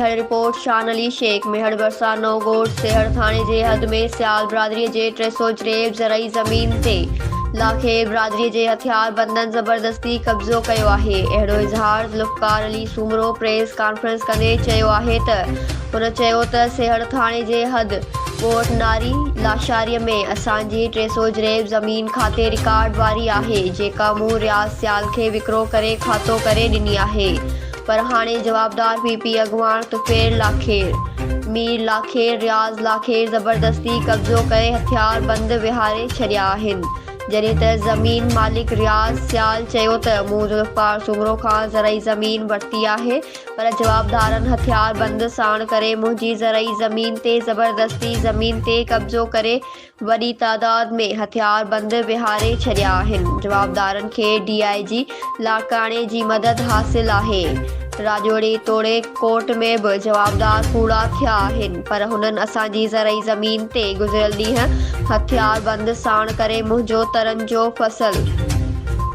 Mehar, report, شان علي شيخ، ميهڙ ڀرسان نئون ڳوٺ سيهڙ ٿاڻي جي حد ۾ سيال برادري جي 300 جريب زرعي زمين تي لاکير برادري جي هٿياربندن زبردستي قبضو ڪيو آهي. اهڙو اظهار ذوالفقار علي سومرو پريس ڪانفرنس ڪندي چيو آهي ته هن چيو ته سيهڙ ٿاڻي جي حد ڳوٺ ناري لاشاري ۾ اسان جي 300 جريب زمين کاتي رڪارڊ واري آهي جيڪا مون رياض سيال کي وڪرو ڪري کاتو ڪري ڏني آهي پر هاڻي جوابدار پي پي اڳواڻ طفيل لاکير، مير لاکير، رياض لاکير زبردستي قبضو ڪري هٿيار بند ويهاري ڇڏيا آهن جڏهن ته زمين مالڪ رياض سيال چيو ته مون ذوالفقار سومرو کان زرعي زمين ورتي آهي پر جوابدارن هٿيار بند ساڻ ڪري منهنجي زرعي زمين تي زبردستي زمين تي قبضو ڪري وڏي تعداد ۾ هٿيار بند ويهاري ڇڏيا آهن، جوابدارن کي ڊي I جي لاڙڪاڻي جي مدد حاصل آهي، راڄوڙي توڙي ڪورٽ ۾ به جوابدار ڪوڙا ٿيا آهن پر هنن اسان جي زرعي زمين تي گذريل ڏينهن هٿيار بند ساڻ ڪري منهنجو ترن جو فصل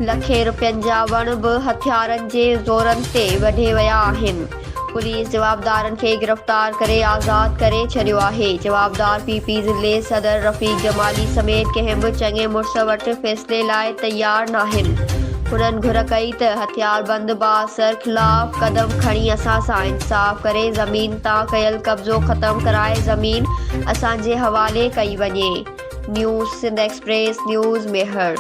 لکين رپين جا وڻ به هٿيارن جي زورن تي وڍي ويا آهن. پوليس جوابدارن کي گرفتار ڪري آزاد ڪري ڇڏيو آهي. جوابدار پي پي ضلعي صدر رفيق جمالي سميت ڪنهن به چڱي مڙس وٽ فيصلي لاء تيار ناهن. هنن گهر ڪئي ته هٿياربند بااثر خلاف قدم کڻي اسان سان انصاف ڪري زمين تان ڪيل قبضو ختم ڪرائي زمين اسان جي حوالي ڪئي وڃي. News Sindh express news Mehar.